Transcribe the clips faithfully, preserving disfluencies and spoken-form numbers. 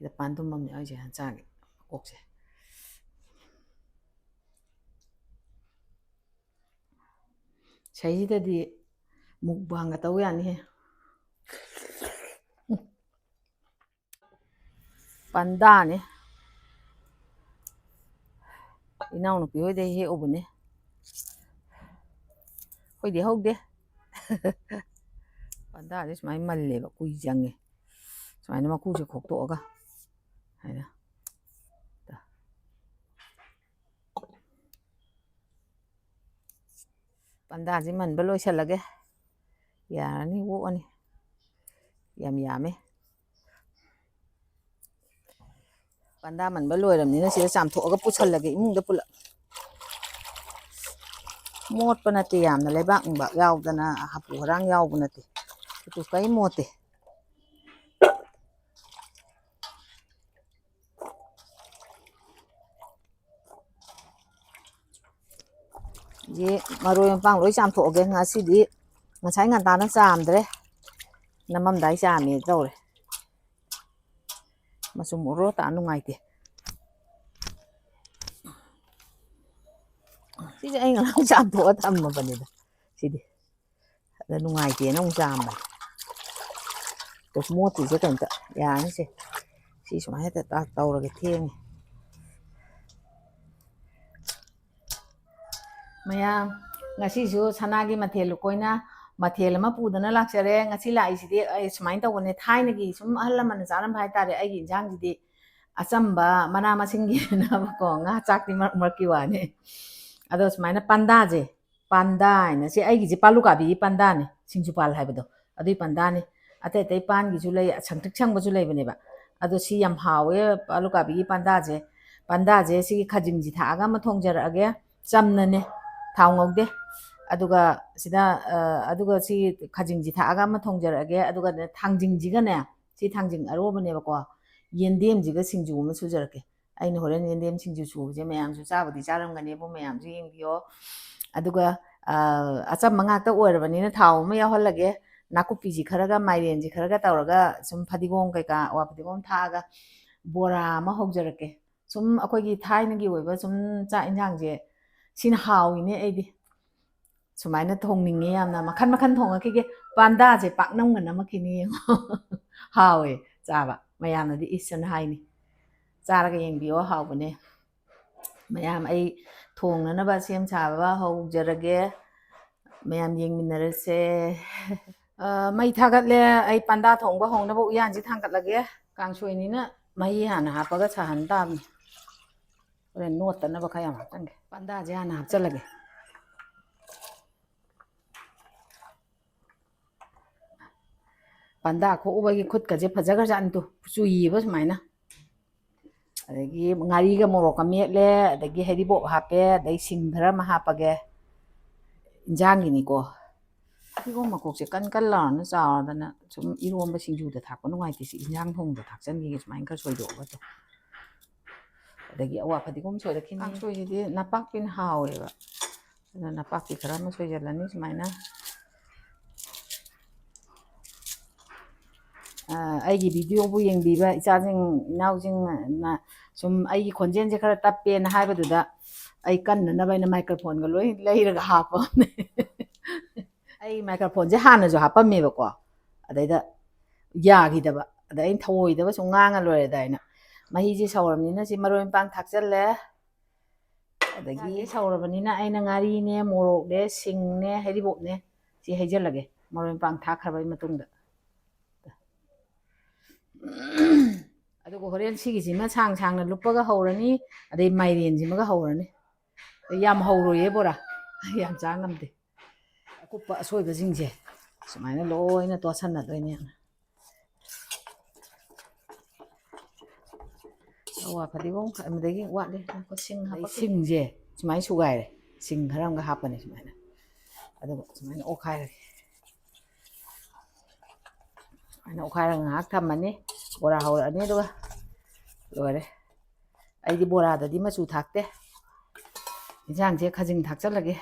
ꯁꯤꯗ ꯄꯥꯟꯗꯨꯝ ꯑꯃꯅꯦ ꯑꯩꯁꯦ ꯍꯥꯟꯅ ꯆꯥꯒꯦ꯫ ꯃꯀꯣꯛꯁꯦ꯫ ꯁꯤꯗꯩꯁꯤꯗꯗꯤ mukbang ꯒ ꯇꯧ ꯌꯥꯅꯤꯍꯦ꯫ ꯄꯥꯟꯗꯥꯅꯦ꯫ ꯏꯅꯥꯎꯅꯨꯄꯤ ꯍꯣꯏꯗꯩ ꯍꯦꯛꯎꯕꯅꯦ꯫ ꯑꯩꯈꯣꯏꯗꯤ ꯍꯧꯗꯦ꯫ ꯄꯥꯟꯗꯥꯁꯦ ꯁꯨꯃꯥꯏꯅ ꯃꯜꯂꯦꯕ, ꯀꯨꯏ ꯆꯪꯉꯦ꯫ ꯁꯨꯃꯥꯏꯅ ꯃꯀꯨꯁꯦ ꯈꯣꯛꯇꯣꯛꯑꯒ꯫ ꯍꯥꯏꯅ꯫ ꯄꯥꯟꯗꯥꯁꯦ ꯃꯟꯕ ꯂꯣꯏꯁꯜꯂꯒꯦ꯫ ꯌꯥꯔꯅꯤ, ꯑꯣꯛꯑꯅꯤ꯫ ꯌꯥꯝ ꯌꯥꯝꯃꯦ꯫ ꯄꯥꯟꯗꯥ ꯃꯟꯕ ꯂꯣꯏꯔꯕꯅꯤꯅ ꯁꯤꯗ ꯆꯥꯝꯊꯣꯛꯑꯒ ꯄꯨꯁꯜꯂꯒꯦ ꯏꯃꯨꯡꯗ ꯄꯨꯂꯞ꯫ ꯃꯣꯠꯄ ꯅꯠꯇꯦ, ꯌꯥꯝꯅ ꯂꯩꯕꯥꯛ ꯅꯨꯡꯕꯥꯛ ꯌꯥꯎꯗꯅ, ꯍꯥꯄꯨ ꯍꯔꯥꯡ ꯌꯥꯎꯕ ꯅꯠꯇꯦ꯫ ꯀꯩꯁꯨ ꯀꯔꯤꯝ ꯃꯣꯠꯇꯦ꯫ ꯁꯤ ꯃꯔꯣꯏ ꯃꯄꯥꯡ ꯂꯣꯏ ꯆꯥꯝꯊꯣꯛꯑꯒꯦ꯫ ꯉꯁꯤꯗꯤ ꯉꯁꯥꯏ ꯉꯟꯇꯥꯅ ꯆꯥꯝꯗ꯭ꯔꯦ, ꯅꯝꯃꯝꯗꯥꯏ ꯆꯥꯝꯃꯦ ꯇꯧꯔꯦ꯫ ꯃꯆꯨꯝ ꯑꯣꯔꯣ ꯇꯥ ꯅꯨꯡꯉꯥꯏꯇꯦ꯫ ꯁꯤꯁꯦ ꯑꯩ ꯉꯔꯥꯡ ꯆꯥꯝꯊꯣꯛꯑ ꯊꯝꯃꯕꯅꯤꯗ꯫ ꯁꯤꯗꯤ ꯑꯗ ꯅꯨꯡꯉꯥꯏꯇꯦꯅ ꯑꯃꯨꯛ ꯆꯥꯝꯕꯅꯤ꯫ ꯑꯗꯣ ꯃꯣꯠꯇ꯭ꯔꯤꯁꯦ ꯀꯩꯝꯇ ꯌꯥꯔꯅꯤꯁꯦ꯫ ꯁꯤ ꯁꯨꯃꯥꯏꯅ ꯍꯦꯛꯇ ꯇꯧꯔꯒꯦ, ꯊꯦꯡꯉꯦ꯫ ꯃꯌꯥꯝ, ꯉꯁꯤꯁꯨ ꯁꯅꯥꯒꯤ ꯃꯊꯦꯜ ꯂꯨꯀꯣꯏꯅ ꯃꯊꯦꯜ ꯑꯃ ꯄꯨꯗꯅ ꯂꯥꯛꯆꯔꯦ꯫ ꯉꯁꯤ ꯂꯥꯛꯏꯁꯤꯗꯤ ꯑꯩ ꯁꯨꯃꯥꯏꯅ ꯇꯧꯕꯅꯦ, ꯊꯥꯏꯅꯒꯤ ꯁꯨꯝ ꯑꯍꯜ ꯂꯃꯟꯅ ꯆꯥꯔꯝꯕ ꯍꯥꯏꯇꯥꯔꯦ, ꯑꯩꯒꯤ ꯏꯟꯁꯥꯡꯁꯤꯗꯤ ꯑꯆꯝꯕ ꯃꯅꯥ ꯃꯁꯤꯡꯒꯤꯅꯕꯀꯣ, ꯉꯥ ꯆꯥꯛꯇꯤ ꯃꯔꯛ ꯃꯔꯛꯀꯤ ꯋꯥꯅꯤ꯫ ꯑꯗꯣ ꯁꯨꯃꯥꯏꯅ ꯄꯥꯟꯗꯥꯁꯦ, ꯄꯥꯟꯗꯥ ꯍꯥꯏꯅ, ꯁꯤ ꯑꯩꯒꯤꯁꯦ ꯄꯥꯂꯨꯀꯥꯕꯤꯒꯤ ꯄꯥꯟꯗꯥꯅꯦ, ꯁꯤꯡꯖꯨꯄꯥꯜ ꯍꯥꯏꯕꯗꯣ, ꯑꯗꯨꯏ ꯄꯥꯟꯗꯥꯅꯦ꯫ ꯑꯇꯩ ꯑꯇꯩ ꯄꯥꯟꯒꯤꯁꯨ ꯂꯩ, ꯁꯪꯇ꯭ꯔꯤꯛ ꯁꯪꯕꯁꯨ ꯂꯩꯕꯅꯦꯕ꯫ ꯑꯗꯣ ꯁꯤ ꯌꯥꯝ ꯍꯥꯎꯋꯦ, ꯄꯥꯂꯨꯀꯥꯕꯤꯒꯤ ꯄꯥꯟꯗꯥꯁꯦ꯫ ꯄꯥꯟꯗꯥꯁꯦ ꯁꯤꯒꯤ ꯈꯥꯖꯤꯡꯁꯤ ꯊꯥꯛꯑꯒ ꯑꯃ ꯊꯣꯡꯖꯔꯛꯑꯒꯦ, ꯆꯝꯅꯅꯦ, ꯊꯥꯎ ꯉꯧꯗꯦ꯫ ꯑꯗꯨꯒ ꯁꯤꯗ, ꯑ, ꯑꯗꯨꯒ ꯁꯤ ꯈꯥꯖꯤꯡꯁꯤ ꯊꯥꯛꯑꯒ ꯑꯃ ꯊꯣꯡꯖꯔꯛꯑꯒꯦ, ꯑꯗꯨꯒꯅꯦ ꯊꯥꯡꯖꯤꯡꯁꯤꯒꯅꯦ, ꯁꯤ ꯊꯥꯡꯖꯤꯡ ꯑꯔꯣꯕꯅꯦꯕꯀꯣ, ꯌꯦꯟꯗꯦꯝꯁꯤꯒ ꯁꯤꯡꯖꯨ ꯑꯃ ꯁꯨꯖꯔꯛꯀꯦ꯫ ꯑꯩꯅ ꯍꯣꯔꯦꯟ ꯌꯦꯟꯗꯦꯝ ꯁꯤꯡꯖꯨ ꯁꯨꯕꯁꯦ ꯃꯌꯥꯝꯁꯨ ꯆꯥꯕꯨꯗꯤ ꯆꯥꯔꯝꯒꯅꯦꯕꯨ, ꯃꯌꯥꯝꯁꯨ ꯌꯦꯡꯕꯤꯌꯣ꯫ ꯑꯗꯨꯒ, ꯑ, ꯑꯆꯝꯕ ꯉꯥꯛꯇ ꯑꯣꯏꯔꯕꯅꯤꯅ ꯊꯥꯎ ꯑꯃ ꯌꯥꯎꯍꯜꯂꯒꯦ꯫ ꯅꯥꯀꯨꯞꯄꯤꯁꯤ ꯈꯔꯒ ꯃꯥꯏꯔꯦꯟꯁꯤ ꯈꯔꯒ ꯇꯧꯔꯒ ꯁꯨꯝ ꯐꯗꯤꯒꯣꯝ ꯀꯩꯀꯥ, ꯑꯋꯥ ꯐꯗꯤꯒꯣꯝ ꯊꯥꯛꯑꯒ ꯕꯣꯔꯥ ꯑꯃ ꯍꯧꯖꯔꯛꯀꯦ꯫ ꯁꯨꯝ ꯑꯩꯈꯣꯏꯒꯤ ꯊꯥꯏꯅꯒꯤ ꯑꯣꯏꯕ ꯁꯨꯝ ꯆꯥꯛ ꯌꯦꯟꯁꯥꯡꯁꯦ ꯁꯤꯅ ꯍꯥꯎꯏꯅꯦ ꯑꯩꯗꯤ꯫ ꯁꯨꯃꯥꯏꯅ ꯊꯣꯡꯅꯤꯡꯉꯦ ꯌꯥꯝꯅ꯫ ꯃꯈꯟ ꯃꯈꯟ ꯊꯣꯡꯉꯛꯈꯤꯒꯦ꯫ ꯄꯥꯟꯗꯥꯁꯦ ꯄꯥꯛꯅꯝꯒ ꯅꯝꯃꯛꯈꯤꯅꯤ ꯌꯦꯡꯉꯣ꯫ ꯍꯥꯎꯋꯦ ꯆꯥꯕ꯫ ꯃꯌꯥꯝꯅꯗꯤ ꯏꯁ ꯑꯅ ꯍꯥꯏꯅꯤ꯫ ꯆꯥꯔꯒ ꯌꯦꯡꯕꯤꯌꯣ, ꯍꯥꯎꯕꯅꯦ꯫ ꯃꯌꯥꯝ ꯑꯩ ꯊꯣꯡꯅꯅꯕ ꯁꯦꯝ ꯁꯥꯕ ꯍꯧꯖꯔꯒꯦ꯫ ꯃꯌꯥꯝ ꯌꯦꯡꯃꯤꯟꯅꯔꯁꯦ꯫ ꯑ, ꯃꯩ ꯊꯥꯒꯠꯂꯦ꯫ ꯑꯩ ꯄꯥꯟꯗꯥ ꯊꯣꯡꯕ ꯍꯧꯅꯕ ꯎꯌꯥꯟꯁꯤ ꯊꯥꯡꯒꯠꯂꯒꯦ꯫ ꯀꯥꯡꯁꯣꯏꯅꯤꯅ ꯃꯍꯤ ꯍꯥꯟꯅ ꯍꯥꯞꯄꯒ ꯁꯥꯍꯟ ꯇꯥꯕꯅꯤ꯫ ꯍꯣꯔꯦꯟ ꯅꯣꯠꯇꯅꯕ ꯈꯔ ꯌꯥꯝ ꯍꯥꯞꯆꯟꯒꯦ꯫ ꯄꯥꯟꯗꯥꯁꯦ ꯍꯥꯟꯅ ꯍꯥꯞꯆꯜꯂꯒꯦ꯫ ꯄꯥꯟꯗꯥ ꯈꯣꯛꯎꯕꯒꯤ ꯈꯨꯠꯀꯁꯦ ꯐꯖꯈ꯭ꯔꯖꯥꯠꯅꯤ ꯇꯨ, ꯆꯨꯏꯌꯦꯕ ꯁꯨꯃꯥꯏꯅ꯫ ꯑꯗꯒꯤ ꯉꯥꯔꯤꯒ ꯃꯣꯔꯣꯛꯀ ꯃꯦꯠꯂꯦ, ꯑꯗꯒꯤ ꯍꯩꯔꯤꯕꯣꯞ ꯍꯥꯞꯄꯦ, ꯑꯗꯩ ꯁꯤꯡ ꯈꯔ ꯑꯃ ꯍꯥꯞꯄꯒꯦ꯫ ꯏꯟꯖꯥꯡꯒꯤꯅꯤꯀꯣ꯫ ꯐꯗꯤꯒꯣꯝ ꯃꯀꯣꯛꯁꯦ ꯀꯟ ꯀꯟ ꯂꯥꯎꯔꯅ ꯆꯥꯎꯔꯗꯅ ꯁꯨꯝ ꯏꯔꯣꯝꯕ ꯁꯤꯡꯖꯨꯗ ꯊꯥꯛꯄ ꯅꯨꯡꯉꯥꯏꯇꯦ꯫ ꯁꯤ ꯏꯟꯖꯥꯡ ꯊꯣꯡꯕꯗ ꯊꯥꯛꯆꯟꯈꯤꯒꯦ ꯁꯨꯃꯥꯏꯅ ꯈꯔ ꯁꯣꯏꯗꯣꯛꯑꯒ ꯇꯧ꯫ ꯑꯗꯒꯤ ꯑꯋꯥ ꯐꯗꯤꯒꯣꯝ ꯁꯣꯏꯔꯛꯈꯤꯅꯤ꯫ ꯀꯥꯡꯁꯣꯏꯁꯤꯗꯤ ꯅꯄꯥꯛꯄꯤꯅ ꯍꯥꯎꯋꯦꯕ꯫ ꯑꯗꯨꯅ ꯅꯄꯥꯛꯄꯤ ꯈꯔ ꯑꯃ ꯁꯣꯏꯖꯜꯂꯅꯤ ꯁꯨꯃꯥꯏꯅ꯫ ꯑ, ꯑꯩꯒꯤ ꯚꯤꯗꯤꯑꯣꯕꯨ ꯌꯦꯡꯕꯤꯕ ꯏꯆꯥꯁꯤꯡ, ꯏꯅꯥꯎꯁꯤꯡꯅ ꯁꯨꯝ ꯑꯩꯒꯤ ꯈꯣꯟꯖꯦꯜꯁꯦ ꯈꯔ ꯇꯞꯄꯦꯅ ꯍꯥꯏꯕꯗꯨꯗ ꯑꯩ ꯀꯟꯅꯅꯕ ꯑꯩꯅ ꯃꯥꯏꯀ꯭ꯔꯣꯐꯣꯟꯒ ꯂꯣꯏ ꯂꯩꯔꯒ ꯍꯥꯞꯄꯅꯦ꯫ ꯑꯩ ꯃꯥꯏꯀ꯭ꯔꯣꯐꯣꯟꯁꯦ ꯍꯥꯟꯅꯁꯨ ꯍꯥꯞꯄꯝꯃꯦꯕꯀꯣ, ꯑꯗꯩꯗ ꯌꯥꯈꯤꯗꯕ, ꯑꯗ ꯑꯩꯅ ꯊꯧꯑꯣꯏꯗꯕ ꯁꯨꯝ ꯉꯥꯡꯉ ꯂꯣꯏꯔꯦꯗ ꯍꯥꯏꯅ꯫ ꯃꯍꯤꯁꯦ ꯁꯧꯔꯕꯅꯤꯅ ꯁꯤ ꯃꯔꯣꯏ ꯃꯄꯥꯡ ꯊꯥꯛꯆꯜꯂꯦ꯫ ꯑꯗꯒꯤ ꯆꯥꯛꯁꯦ ꯁꯧꯔꯕꯅꯤꯅ ꯑꯩꯅ ꯉꯥꯔꯤꯅꯦ, ꯃꯣꯔꯣꯛꯅꯦ, ꯁꯤꯡꯅꯦ, ꯍꯩꯔꯤꯕꯣꯞꯅꯦ, ꯁꯤ ꯍꯩꯖꯜꯂꯒꯦ ꯃꯔꯣꯏ ꯃꯄꯥꯡ ꯊꯥꯛꯈ꯭ꯔꯕꯩ ꯃꯇꯨꯡꯗ꯫ ꯑꯗꯨꯒ ꯍꯣꯔꯦꯟ ꯁꯤꯒꯤꯁꯤꯃ ꯁꯥꯡ ꯁꯥꯡꯅ ꯂꯨꯞꯄꯒ ꯍꯧꯔꯅꯤ, ꯑꯗꯩ ꯃꯥꯏꯔꯦꯟꯁꯤꯃꯒ ꯍꯧꯔꯅꯤ꯫ ꯌꯥꯝ ꯍꯧꯔꯣꯏꯌꯦ ꯕꯣꯔꯥ, ꯌꯥꯝ ꯆꯥ ꯉꯝꯗꯦ꯫ ꯑꯀꯨꯞꯄ ꯑꯁꯣꯏꯕꯁꯤꯡꯁꯦ ꯁꯨꯃꯥꯏꯅ ꯂꯣꯏꯅ ꯇꯣꯠꯁꯟꯅꯗꯣꯏꯅꯦ꯫ ꯑꯋꯥ ꯐꯗꯤꯒꯣꯝ ꯈ-, ꯑꯃꯗꯒꯤ ꯋꯥꯠꯂꯦ꯫ ꯉꯥꯏꯈꯣ, ꯁꯤꯡ ꯑꯗꯩ ꯍꯥꯞꯄꯛꯀꯦ꯫ ꯁꯤꯡꯁꯦ ꯁꯨꯃꯥꯏꯅ ꯁꯨꯒꯥꯏꯔꯦ꯫ ꯁꯤꯡ ꯈꯔ ꯑꯃꯒ ꯍꯥꯞꯄꯅꯤ ꯁꯨꯃꯥꯏꯅ꯫ ꯑꯗꯨꯒ ꯁꯨꯃꯥꯏꯅ ꯑꯣꯠꯈꯥꯏꯔꯒꯦ꯫ ꯁꯨꯃꯥꯏꯅ ꯑꯣꯠꯈꯥꯏꯔꯒ ꯉꯥꯏꯍꯥꯛ ꯊꯝꯃꯅꯤ꯫ ꯕꯣꯔꯥ ꯍꯧꯔꯛꯑꯅꯤ ꯑꯗꯨꯒ ꯂꯣꯏꯔꯦ꯫ ꯑꯩꯗꯤ ꯕꯣꯔꯥꯗꯗꯤ ꯃꯆꯨ ꯊꯥꯛꯇꯦ꯫ ꯏꯟꯁꯥꯡꯁꯦ ꯈꯥꯖꯤꯡ ꯊꯥꯛꯆꯜꯂꯒꯦ꯫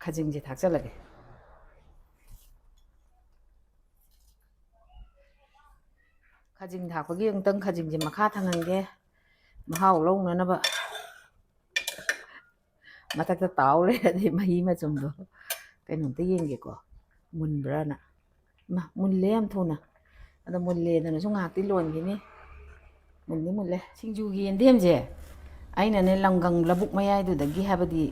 ꯈꯥꯖꯤꯡꯁꯦ ꯊꯥꯛꯆꯜꯂꯒꯦ꯫ ꯈꯥꯖꯤꯡ ꯊꯥꯛꯄꯒꯤ ꯑꯃꯨꯛꯇꯪ ꯈꯥꯖꯤꯡꯁꯦ ꯃꯈꯥ ꯊꯪꯍꯟꯒꯦ, ꯃꯍꯥꯎ ꯂꯧꯅꯅꯕ꯫ ꯃꯊꯛꯇ ꯇꯥꯎ ꯂꯩꯔꯗꯤ ꯃꯍꯤ ꯃꯆꯨꯝꯗꯣ꯫ ꯀꯩꯅꯣꯝꯇ ꯌꯦꯡꯒꯦꯀꯣ, ꯃꯨꯟꯕ꯭ꯔꯥꯅ꯫ ꯏꯃꯥ, ꯃꯨꯜꯂꯦ ꯌꯥꯝ ꯊꯨꯅ꯫ ꯑꯗꯣ ꯃꯨꯜꯂꯦꯗꯅꯁꯨ ꯉꯥꯏꯍꯥꯛꯇꯤ ꯂꯣꯟꯈꯤꯅꯤ꯫ ꯃꯨꯟꯗꯤ ꯃꯨꯜꯂꯦ꯫ ꯁꯤꯡꯖꯨꯒꯤ ꯌꯦꯟꯗꯦꯝꯁꯦ ꯑꯩꯅꯅꯦ, ꯂꯪꯒꯪ ꯂꯧꯕꯨꯛ ꯃꯌꯥꯏꯗꯨꯗꯒꯤ, ꯍꯥꯏꯕꯗꯤ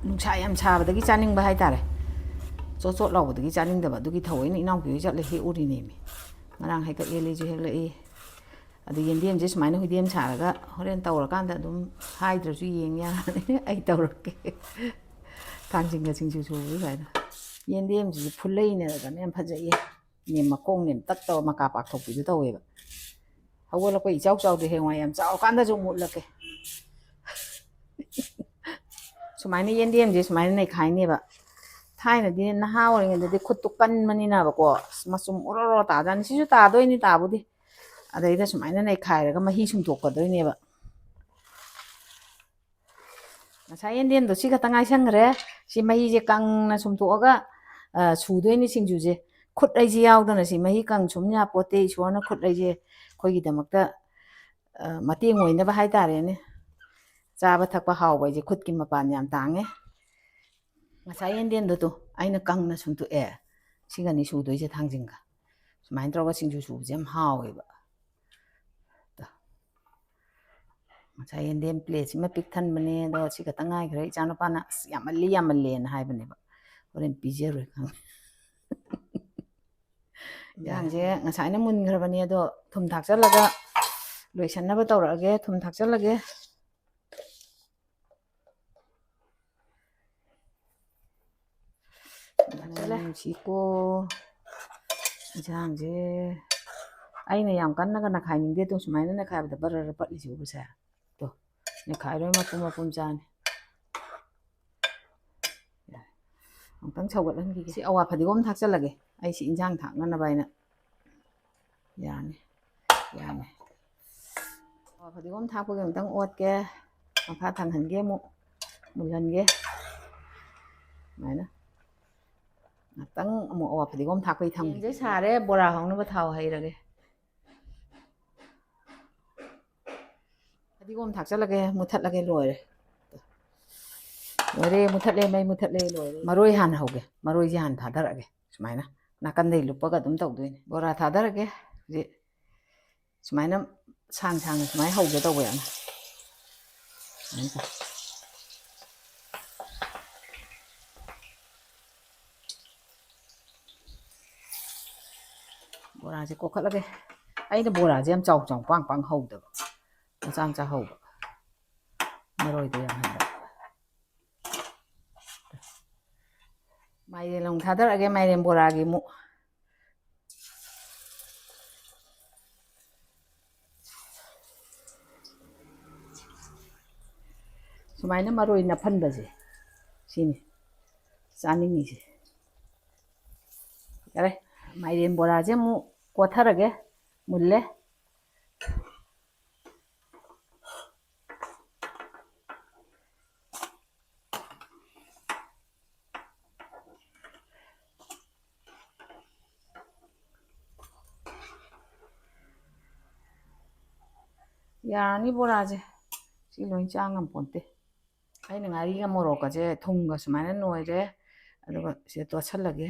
ꯅꯨꯡꯁꯥ ꯌꯥꯝ ꯁꯥꯕꯗꯒꯤ ꯆꯥꯅꯤꯡꯕ ꯍꯥꯏꯇꯥꯔꯦ, ꯆꯣꯠ ꯆꯣꯠ ꯂꯥꯎꯕꯗꯒꯤ ꯆꯥꯅꯤꯡꯗꯕ, ꯑꯗꯨꯒꯤ ꯊꯑꯣꯏꯅ ꯏꯅꯥꯎꯄꯤ ꯍꯣꯏ ꯆꯠꯂ ꯍꯦꯛꯎꯔꯤꯅꯦꯃꯤ꯫ ꯉꯔꯥꯡ ꯍꯦꯛꯇ ꯑꯦꯜꯂꯤꯁꯨ ꯍꯦꯛꯂꯛꯏ꯫ ꯑꯗꯨ ꯌꯦꯟꯗꯦꯝꯁꯦ ꯁꯨꯃꯥꯏꯅ ꯍꯨꯏꯗꯦꯝ ꯁꯥꯔꯒ ꯍꯣꯔꯦꯟ ꯇꯧꯔꯀꯥꯟꯗ ꯑꯗꯨꯝ ꯍꯥꯏꯗ꯭ꯔꯁꯨ ꯌꯦꯡ ꯌꯥꯔꯅꯤ꯫ ꯑꯩ ꯇꯧꯔꯛꯀꯦ꯫ ꯊꯥꯡꯖꯤꯡꯒ ꯁꯤꯡꯖꯨ ꯁꯨꯕꯗꯨ ꯁꯨꯃꯥꯏꯅ꯫ ꯌꯦꯟꯗꯦꯝꯁꯤꯁꯨ ꯐꯨꯜꯂꯩꯅꯦꯗꯅ ꯌꯥꯝ ꯐꯖꯩꯌꯦ꯫ ꯅꯦꯝ ꯃꯈꯣꯡ ꯅꯦꯝꯇꯛ ꯇꯧꯔ ꯃꯀꯥ ꯄꯥꯛꯊꯣꯛꯄꯤꯗꯨ ꯇꯧꯋꯦꯕ꯫ ꯍꯧꯒꯠꯂꯛꯄ ꯏꯆꯥꯎ ꯆꯥꯎꯗꯦ, ꯍꯌꯦꯡꯋꯥꯏ ꯌꯥꯝ ꯆꯥꯎꯔꯀꯥꯟꯗꯁꯨ ꯑꯃꯨꯛ ꯎꯠꯂꯛꯀꯦ꯫ ꯁꯨꯃꯥꯏꯅ ꯌꯦꯟꯗꯦꯝꯁꯦ ꯁꯨꯃꯥꯏꯅ ꯅꯩꯈꯥꯏꯅꯦꯕ꯫ ꯊꯥꯏꯅꯗꯤ ꯅꯍꯥ ꯑꯣꯏꯔꯤꯉꯩꯗꯗꯤ ꯈꯨꯠꯇꯨ ꯀꯟꯕꯅꯤꯅꯕꯀꯣ, ꯑꯁ, ꯃꯆꯨꯝ ꯑꯣꯔꯣ ꯑꯣꯔꯣ ꯇꯥꯖꯥꯠꯅꯤ꯫ ꯁꯤꯁꯨ ꯇꯥꯗꯣꯏꯅꯤ ꯇꯥꯕꯨꯗꯤ꯫ ꯑꯗꯩꯗ ꯁꯨꯃꯥꯏꯅ ꯅꯩꯈꯥꯏꯔꯒ ꯃꯍꯤ ꯁꯨꯝꯇꯣꯛꯀꯗꯣꯏꯅꯦꯕ꯫ ꯉꯁꯥꯏ ꯌꯦꯟꯗꯦꯝꯗꯣ ꯁꯤ ꯈꯛꯇ ꯉꯥꯏꯁꯟꯈ꯭ꯔꯦ꯫ ꯁꯤ ꯃꯍꯤꯁꯦ ꯀꯪꯅ ꯁꯨꯝꯇꯣꯛꯑꯒ, ꯑ, ꯁꯨꯗꯣꯏꯅꯤ ꯁꯤꯡꯖꯨꯁꯦ꯫ ꯈꯨꯠ ꯑꯩꯁꯦ ꯌꯥꯎꯗꯅ ꯁꯤ ꯃꯍꯤ ꯀꯪ ꯁꯨꯝ ꯌꯥꯄꯣꯠꯇꯦ꯫ ꯏꯁꯣꯔꯅ ꯈꯨꯠ ꯑꯩꯁꯦ ꯑꯩꯈꯣꯏꯒꯤꯗꯃꯛꯇ, ꯑ, ꯃꯇꯦꯡ ꯑꯣꯏꯅꯕ ꯍꯥꯏꯇꯥꯔꯦꯅꯦ꯫ ꯆꯥꯕ ꯊꯛꯄ ꯍꯥꯎꯕ ꯍꯥꯏꯁꯦ ꯈꯨꯠꯀꯤ ꯃꯄꯥꯟ ꯌꯥꯝ ꯇꯥꯡꯉꯦ꯫ ꯉꯁꯥꯏ ꯌꯦꯟꯗꯦꯝꯗꯣ ꯇꯨ ꯑꯩꯅ ꯀꯪꯅ ꯁꯨꯝꯇꯣꯛꯑꯦ꯫ ꯁꯤꯒꯅꯤ ꯁꯨꯗꯣꯏꯁꯦ ꯊꯥꯡꯖꯤꯡꯒ꯫ ꯁꯨꯃꯥꯏꯅ ꯇꯧꯔꯒ ꯁꯤꯡꯖꯨ ꯁꯨꯕꯁꯦ ꯌꯥꯝ ꯍꯥꯎꯋꯦꯕ꯫ ꯇꯣ꯫ ꯉꯁꯥꯏ ꯌꯦꯟꯗꯦꯝ ꯄ꯭ꯂꯦꯠꯁꯤꯃ ꯄꯤꯛ ꯊꯟꯕꯅꯦ, ꯑꯗꯣ ꯁꯤ ꯈꯛꯇ ꯉꯥꯏꯈ꯭ꯔꯦ꯫ ꯏꯆꯥꯅꯨꯄꯥꯅ "ꯑꯁ, ꯌꯥꯝꯃꯜꯂꯤ, ꯌꯥꯝꯃꯜꯂꯦꯅ" ꯍꯥꯏꯕꯅꯦꯕ꯫ ꯍꯣꯔꯦꯟ ꯄꯤꯖꯔꯣꯏ ꯈꯪꯉꯦ꯫ ꯏꯟꯖꯥꯡꯁꯦ ꯉꯁꯥꯏꯅ ꯃꯨꯟꯈ꯭ꯔꯕꯅꯦ, ꯑꯗꯣ ꯊꯨꯝ ꯊꯥꯛꯆꯜꯂꯒ ꯂꯣꯏꯁꯟꯅꯕ ꯇꯧꯔꯛꯑꯒꯦ꯫ ꯊꯨꯝ ꯊꯥꯛꯆꯜꯂꯒꯦ꯫ ꯆꯠꯂꯦ꯫ ꯅꯨꯡꯁꯤꯀꯣ ꯏꯟꯁꯥꯡꯁꯦ꯫ ꯑꯩꯅ ꯌꯥꯝ ꯀꯟꯅꯒ ꯅꯈꯥꯏꯅꯤꯡꯗꯦ, ꯑꯗꯨꯝ ꯁꯨꯃꯥꯏꯅ ꯅꯈꯥꯏꯕꯗ ꯕꯔꯔ ꯄꯠꯂꯤꯁꯦ ꯎꯕꯁꯦ꯫ ꯇꯣ, ꯅꯈꯥꯏꯔꯣꯏ, ꯃꯄꯨꯝ ꯃꯄꯨꯝ ꯆꯥꯅꯤ꯫ ꯑꯃꯨꯛꯇꯪ ꯁꯧꯒꯠꯍꯟꯈꯤꯒꯦ꯫ ꯁꯤ ꯑꯋꯥ ꯐꯗꯤꯒꯣꯝ ꯊꯥꯛꯆꯜꯂꯒꯦ, ꯑꯩ ꯁꯤ ꯏꯟꯁꯥꯡ ꯊꯥꯛꯅꯅꯕ ꯍꯥꯏꯅ꯫ ꯌꯥꯅꯤ, ꯌꯥꯅꯤ꯫ ꯑꯋꯥ ꯐꯗꯤꯒꯣꯝ ꯊꯥꯛꯄꯒꯤ ꯑꯃꯨꯛꯇꯪ ꯑꯣꯠꯀꯦ, ꯃꯈꯥ ꯊꯪꯍꯟꯒꯦ, ꯑꯃꯨꯛ ꯃꯨꯜꯍꯟꯒꯦ꯫ ꯁꯨꯃꯥꯏꯅ ꯉꯥꯛꯇꯪ ꯑꯃꯨꯛ ꯑꯋꯥ ꯐꯗꯤꯒꯣꯝ ꯊꯥꯛꯄꯩ ꯊꯝꯒꯦ꯫ ꯌꯦꯟꯁꯦ ꯁꯥꯔꯦ, ꯕꯣꯔꯥ ꯍꯧꯅꯕ ꯊꯥꯎ ꯍꯩꯔꯒꯦ꯫ ꯐꯗꯤꯒꯣꯝ ꯊꯥꯛꯆꯜꯂꯒꯦ, ꯃꯨꯊꯠꯂꯒꯦ, ꯂꯣꯏꯔꯦ꯫ ꯂꯣꯏꯔꯦ, ꯃꯨꯊꯠꯂꯦ, ꯃꯩ ꯃꯨꯊꯠꯂꯦ, ꯂꯣꯏꯔꯦ꯫ ꯃꯔꯣꯏ ꯍꯥꯟꯅ ꯍꯧꯒꯦ, ꯃꯔꯣꯏꯁꯦ ꯍꯥꯟꯅ ꯊꯥꯗꯔꯛꯑꯒꯦ꯫ ꯁꯨꯃꯥꯏꯅ ꯅꯥꯀꯟꯗꯩ ꯂꯨꯞꯄꯒ ꯑꯗꯨꯝ ꯇꯧꯗꯣꯏꯅꯦ꯫ ꯕꯣꯔꯥ ꯊꯥꯗꯔꯒꯦ ꯍꯧꯖꯤꯛ꯫ ꯁꯨꯃꯥꯏꯅ ꯁꯥꯡ ꯁꯥꯡꯅ ꯁꯨꯃꯥꯏꯅ ꯍꯧꯒꯦ ꯇꯧꯕ ꯌꯥꯝꯅ꯫ ꯁꯨꯃꯥꯏꯅ ꯇꯧ꯫ ꯕꯣꯔꯥꯁꯦ ꯀꯣꯠꯈꯠꯂꯒꯦ꯫ ꯑꯩꯅ ꯕꯣꯔꯥꯁꯦ ꯌꯥꯝ ꯆꯥꯎ ꯆꯥꯎ ꯄꯥꯡ ꯄꯥꯡ ꯍꯧꯗꯕ, ꯃꯆꯥ ꯃꯆꯥ ꯍꯧꯕ, ꯃꯔꯣꯏꯗꯣ ꯌꯥꯝꯍꯟꯗꯕ꯫ ꯃꯥꯏꯔꯦꯟ ꯑꯃꯨꯛ ꯊꯥꯗꯔꯛꯑꯒꯦ, ꯃꯥꯏꯔꯦꯟ ꯕꯣꯔꯥꯒꯤ ꯑꯃꯨꯛ꯫ ꯁꯨꯃꯥꯏꯅ ꯃꯔꯣꯏ ꯅꯞꯐꯟꯕꯁꯦ, ꯁꯤꯅꯤ ꯆꯥꯅꯤꯡꯉꯤꯁꯦ꯫ ꯌꯥꯔꯦ, ꯃꯥꯏꯔꯦꯟ ꯕꯣꯔꯥꯁꯦ ꯑꯃꯨꯛ ꯀꯣꯠꯊꯔꯒꯦ, ꯃꯨꯜꯂꯦ꯫ ꯌꯥꯔꯅꯤ ꯕꯣꯔꯥꯁꯦ, ꯁꯤ ꯂꯣꯏ ꯆꯥ ꯉꯝꯄꯣꯟꯇꯦ꯫ ꯑꯩꯅ ꯉꯥꯔꯤꯒ ꯃꯣꯔꯣꯛꯀꯁꯦ ꯊꯨꯝꯒ ꯁꯨꯃꯥꯏꯅ ꯅꯣꯏꯔꯦ, ꯑꯗꯨꯒ ꯁꯤꯗ ꯇꯣꯠꯁꯜꯂꯒꯦ꯫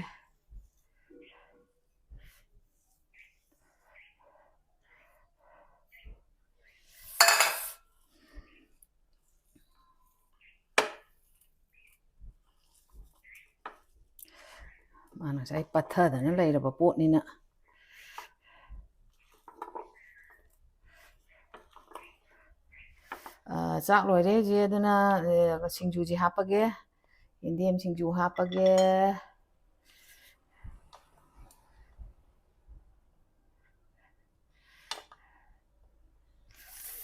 ꯃꯥꯅ ꯉꯁꯥꯏ ꯄꯠꯊꯗꯅ ꯂꯩꯔꯕ ꯄꯣꯠꯅꯤꯅ꯫ ꯑ, ꯆꯥꯛ ꯂꯣꯏꯔꯦ ꯍꯧꯖꯤꯛ, ꯑꯗꯨꯅ, ꯑ, ꯁꯤꯡꯖꯨꯁꯤ ꯍꯥꯞꯄꯒꯦ꯫ ꯌꯦꯟꯗꯦꯝ ꯁꯤꯡꯖꯨ ꯍꯥꯞꯄꯒꯦ꯫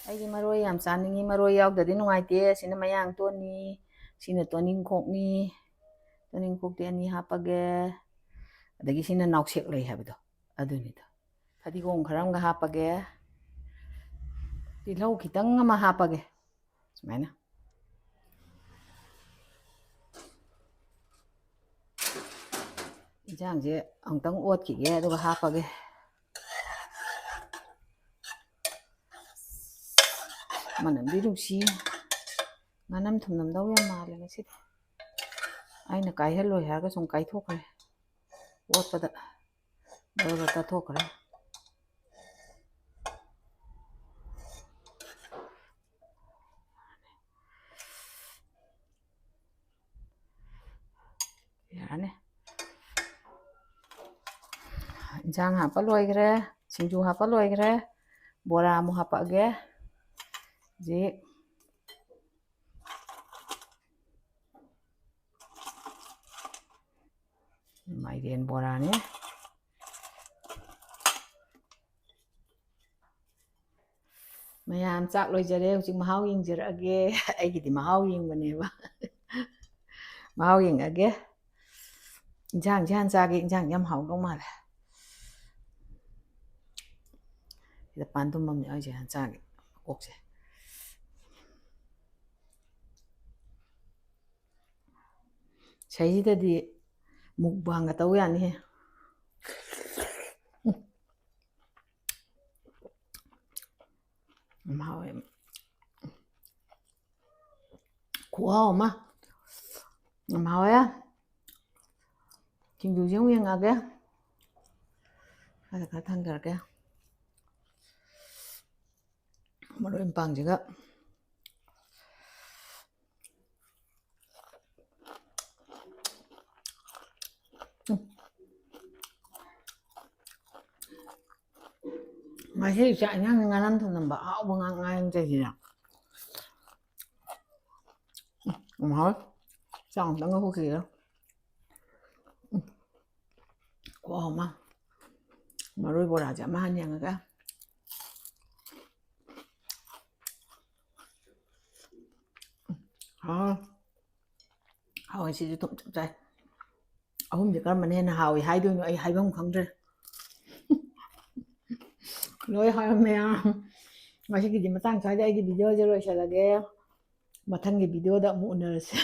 ꯑꯩꯗꯤ ꯃꯔꯣꯏ ꯌꯥꯝ ꯆꯥꯅꯤꯡꯉꯤ, ꯃꯔꯣꯏ ꯌꯥꯎꯗ꯭ꯔꯗꯤ ꯅꯨꯡꯉꯥꯏꯇꯦ꯫ ꯁꯤꯅ ꯃꯌꯥꯡ ꯇꯣꯟꯅꯤ, ꯁꯤꯅ ꯇꯣꯅꯤꯡꯈꯣꯛꯅꯤ꯫ ꯇꯣꯅꯤꯡꯈꯣꯛꯇꯤ ꯑꯅꯤ ꯍꯥꯞꯄꯒꯦ꯫ ꯑꯗꯒꯤ ꯁꯤꯅ ꯅꯥꯎꯁꯦꯛ ꯂꯩ ꯍꯥꯏꯕꯗꯣ, ꯑꯗꯨꯅꯤꯗꯣ꯫ ꯐꯗꯤꯒꯣꯝ ꯈꯔ ꯑꯃꯒ ꯍꯥꯞꯄꯒꯦ꯫ ꯇꯤꯜꯍꯧ ꯈꯤꯇꯪ ꯑꯃ ꯍꯥꯞꯄꯒꯦ꯫ ꯁꯨꯃꯥꯏꯅ꯫ ꯏꯟꯁꯥꯡꯁꯦ ꯑꯃꯨꯛꯇꯪ ꯑꯣꯠꯈꯤꯒꯦ, ꯑꯗꯨꯒ ꯍꯥꯞꯄꯒꯦ꯫ ꯃꯅꯝꯗꯤ ꯅꯨꯡꯁꯤ꯫ ꯉꯥꯅꯝ ꯊꯨꯝꯅꯝꯗꯧ ꯌꯥꯝ ꯃꯥꯜꯂꯦ ꯉꯁꯤꯗꯤ꯫ ꯑꯩꯅ ꯀꯥꯏꯍꯜꯂꯣꯏ ꯍꯥꯏꯔꯒ ꯁꯨꯝ ꯀꯥꯏꯊꯣꯛꯈ꯭ꯔꯦ꯫ ꯑꯣꯠꯄꯗ ꯕꯔ ꯕꯔ ꯇꯥꯊꯣꯛꯈ꯭ꯔꯦ꯫ ꯌꯥꯔꯅꯤ꯫ ꯏꯟꯁꯥꯡ ꯍꯥꯞꯄ ꯂꯣꯏꯈ꯭ꯔꯦ, ꯁꯤꯡꯖꯨ ꯍꯥꯞꯄ ꯂꯣꯏꯈ꯭ꯔꯦ, ꯕꯣꯔꯥ ꯑꯃꯨꯛ ꯍꯥꯞꯄꯛꯑꯒꯦ꯫ ꯍꯧꯖꯤꯛ ꯃꯥꯏꯔꯦꯟ ꯕꯣꯔꯥꯅꯦ꯫ ꯃꯌꯥꯝ ꯆꯥꯛ ꯂꯣꯏꯖꯔꯦ, ꯍꯧꯖꯤꯛ ꯃꯍꯥꯎ ꯌꯦꯡꯖꯔꯛꯑꯒꯦ꯫ ꯑꯩꯒꯤꯗꯤ ꯃꯍꯥꯎ ꯌꯦꯡꯕꯅꯦꯕ꯫ ꯃꯍꯥꯎ ꯌꯦꯡꯉꯒꯦ꯫ ꯏꯟꯁꯥꯡꯁꯦ ꯍꯥꯟꯅ ꯆꯥꯒꯦ, ꯏꯟꯁꯥꯡꯁꯦ ꯌꯥꯝ ꯍꯥꯎꯗꯧ ꯃꯥꯜꯂꯦ꯫ ꯁꯤꯗ ꯄꯥꯟꯗꯨꯝ ꯑꯃ ꯌꯥꯎꯔꯤꯁꯦ ꯍꯥꯟꯅ ꯆꯥꯒꯦ, ꯃꯀꯣꯛꯁꯦ꯫ ꯁꯤꯗꯩꯁꯤꯗꯗꯤ ꯃꯨꯛꯕꯥꯡꯒ ꯇꯧ ꯌꯥꯅꯤꯍꯦ꯫ ꯌꯥꯝ ꯍꯥꯎꯋꯦ꯫ ꯈꯨꯍꯥꯎ ꯑꯃ꯫ ꯌꯥꯝ ꯍꯥꯎꯋꯦ꯫ ꯁꯤꯡꯖꯨꯁꯦ ꯑꯃꯨꯛ ꯌꯦꯡꯉꯛꯑꯒꯦ꯫ ꯈꯔ ꯈꯔ ꯊꯥꯡꯗꯔꯛꯀꯦ꯫ ꯃꯔꯣꯏ ꯃꯄꯥꯡꯁꯤꯒ꯫ ꯎꯝ꯫ ꯉꯁꯤ ꯆꯥꯛ ꯏꯟꯁꯥꯡ ꯉꯥꯅꯝ ꯊꯣꯡꯉꯝꯕ ꯑꯍꯥꯎꯕ ꯉꯥꯛ ꯉꯥꯏꯔꯦ ꯇꯧꯔꯤꯁꯤꯅ꯫ ꯎꯝ, ꯌꯥꯝ ꯍꯥꯎꯋꯦ꯫ ꯆꯥꯛ ꯑꯃꯨꯛꯇꯪꯒ ꯍꯨꯛꯈꯤꯒꯦ꯫ ꯎꯝ꯫ ꯈꯨꯍꯥꯎ ꯑꯃ꯫ ꯃꯔꯣꯏ ꯕꯣꯔꯥꯁꯦ ꯑꯃ ꯍꯥꯟꯅ ꯌꯦꯡꯉꯒ꯫ ꯍꯥꯎ꯫ ꯍꯥꯎꯋꯦ, ꯁꯤꯁꯨ ꯊꯨꯝ ꯆꯞ ꯆꯥꯏ꯫ ꯑꯍꯨꯝꯁꯦ ꯀꯔꯝꯕꯅ ꯍꯦꯟꯅ ꯍꯥꯎꯋꯤ ꯍꯥꯏꯗꯣꯏꯅꯣ, ꯑꯩ ꯍꯥꯏꯐꯝ ꯈꯪꯗ꯭ꯔꯦ꯫ ꯂꯣꯏ ꯍꯥꯎꯔꯝꯃꯦ꯫ ꯉꯁꯤꯒꯤꯗꯤ ꯃꯇꯥꯡ ꯁ꯭ꯋꯥꯏꯗ ꯑꯩꯒꯤ videoꯁꯦ ꯂꯣꯏꯁꯤꯜꯂꯒꯦ꯫ ꯃꯊꯪꯒꯤ videoꯗ ꯑꯃꯨꯛ ꯎꯅꯔꯁꯦ꯫